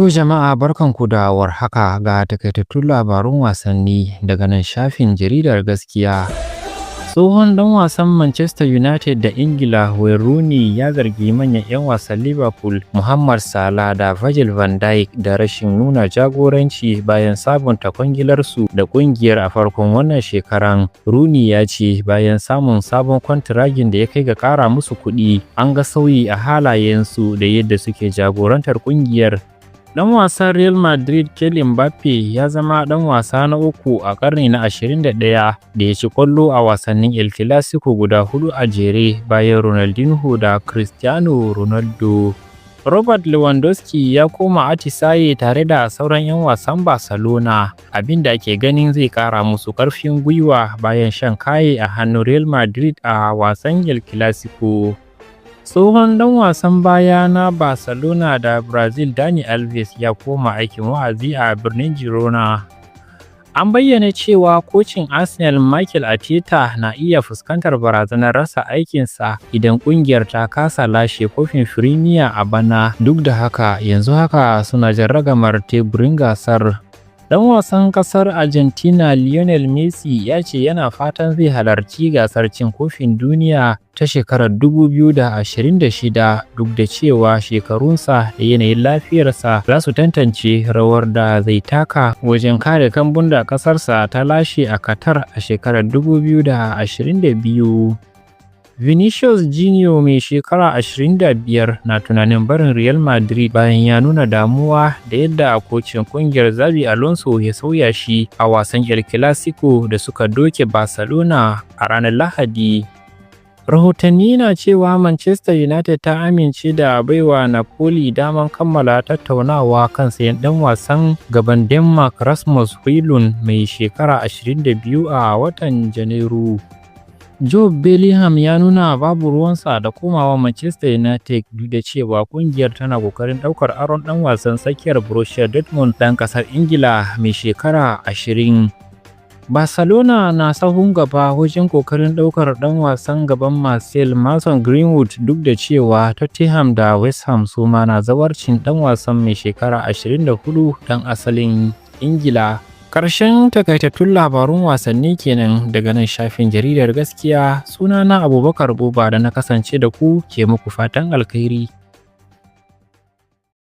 To jama'a, barkanku da warhaka, ga takaitattun labarun wasanni daga nan shafin Jaridar Gaskiya. Tsohon dan wasan Manchester United da Ingila Wayne Rooney ya zargi manyan 'yan wasan Liverpool Mohamed Salah da Virgil van Dijk da rashin nuna jagoranci bayan sabunta kwangilarsu da kungiyar a farkon wannan shekaran. Rooney ya ce bayan samun sabon kwantiragin da ya kai ga kara musu kuɗi, an ga sauyi a halayensu da yadda suke jagorantar kungiyar. Dan wasan Real Madrid Kylian Mbappe ya zama dan wasa na uku a ƙarni na 21 da ya ci ƙwallo a wasannin El Clasico guda hudu a jere, bayan Ronaldinho da Cristiano Ronaldo. Robert Lewandowski ya koma atisaye tare da sauran 'yan wasan Barcelona, abin da ake ganin zai ƙara musu ƙarfin gwiwa bayan shan kaye a hannun Real Madrid a wasan El Clasico. Tsohon dan wasan baya na Barcelona da Brazil Dani Alves ya koma aikin wa'azi a birnin Girona. An bayyana cewa kocin Arsenal Mikel Arteta na iya fuskantar barazanar rasa aikinsa idan kungiyar ta kasa lashe kofin Firimiya a bana, duk da haka yanzu haka suna jan ragamar teburin gasar. Dan wasan kasar Argentina Lionel Messi ya ce yana fatan zai halarci gasar cin kofin duniya ta shekarar 2026, duk da cewa shekarunsa da yanayin lafiyarsa za su tantance rawar da zai taka wajen kare kambun da kasarsa ta lashe a Qatar a shekarar 2022. Vinicius Junior mai shekara 25 na tunanin barin Real Madrid bayan ya nuna damuwa da yadda kocin kungiyar Xabi Alonso ya sauya shi a wasan El Clasico da suka doke Barcelona a ranar Lahadi. Rahotanni na cewa Manchester United ta amince da baiwa Napoli daman kammala tattaunawa kan sayen ɗan wasan gaban Denmark Rasmus Højlund mai shekara 22 a watan Janairu. Jobe Bellingham ya nuna babu ruwansa da komawa Manchester United, duk da cewa kungiyar tana kokarin daukar aron dan wasan tsakiyar Borussia Dortmund dan kasar Ingila mai shekara 20. Barcelona na sahun gaba wajen kokarin daukar dan wasan gaban Marseille Mason Greenwood, duk da cewa Tottenham da West Ham su ma na zawarcin dan wasan mai shekara 24 dan asalin Ingila. Ƙarshen takaitattun labarun wasanni kenan daga nan shafin Jaridar Gaskiya. Sunana Abubakar Buba da na kasance da ku, ke muku fatan alkhairi.